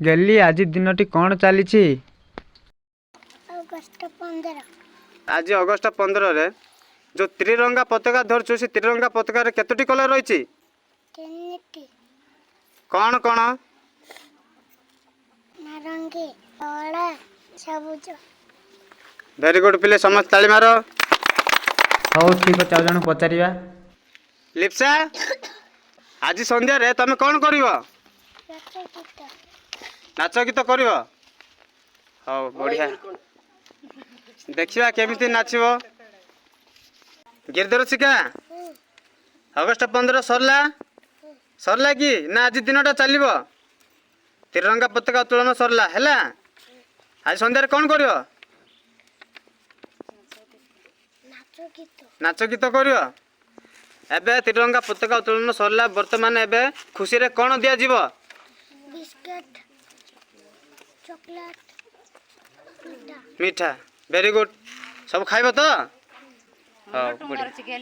ଗେଲି, ଆଜି ଦିନଟି କ'ଣ ଚାଲିଛି? ଅଗଷ୍ଟ 15। ଆଜି ଅଗଷ୍ଟ 15ରେ ଯେଉଁ ତ୍ରିରଙ୍ଗା ପତାକା ଧରୁଛୁ, ସେ ତ୍ରିରଙ୍ଗା ପତାକାରେ କେତୋଟି କଲର୍ ରହିଛି? ତିନିଟି। କ'ଣ କ'ଣ? ନାରଙ୍ଗୀ, କଳା, ସବୁଜ। ଭେରି ଗୁଡ୍ ପିଲେ, ସମସ୍ତେ ତାଳି ମାର। ହଉ, ଠିକ୍ ଅଛି, ଆଉ ଜଣକୁ ପଚାରିବା। ଲିପ୍ସା, ଆଜି ସନ୍ଧ୍ୟାରେ ତମେ କ'ଣ କରିବ? ନାଚ ଗୀତ। ନାଚ ଗୀତ କରିବ? ହଉ, ବଢ଼ିଆ, ଦେଖିବା କେମିତି ନାଚିବ। ଗିରିଧର ଶିକା, ଅଗଷ୍ଟ 15 ସରିଲା? ସରିଲା କି ନା ଆଜି ଦିନଟା ଚାଲିବ? ତ୍ରିରଙ୍ଗା ପତାକା ଉତ୍ତୋଳନ ସରିଲା, ହେଲା। ଆଜି ସନ୍ଧ୍ୟାରେ କ'ଣ କରିବ? ନାଚ ଗୀତ। ନାଚ ଗୀତ କରିବ। ଏବେ ତ୍ରିରଙ୍ଗା ପତାକା ଉତ୍ତୋଳନ ସରିଲା, ବର୍ତ୍ତମାନ ଏବେ ଖୁସିରେ କ'ଣ ଦିଆଯିବ? ବିସ୍କୁଟ, ଚକୋଲେଟ, ମିଠା। ମିଠା, ଭେରି ଗୁଡ୍। ସବୁ ଖାଇବ ତ? ହଉ, ବଢ଼ିଆ।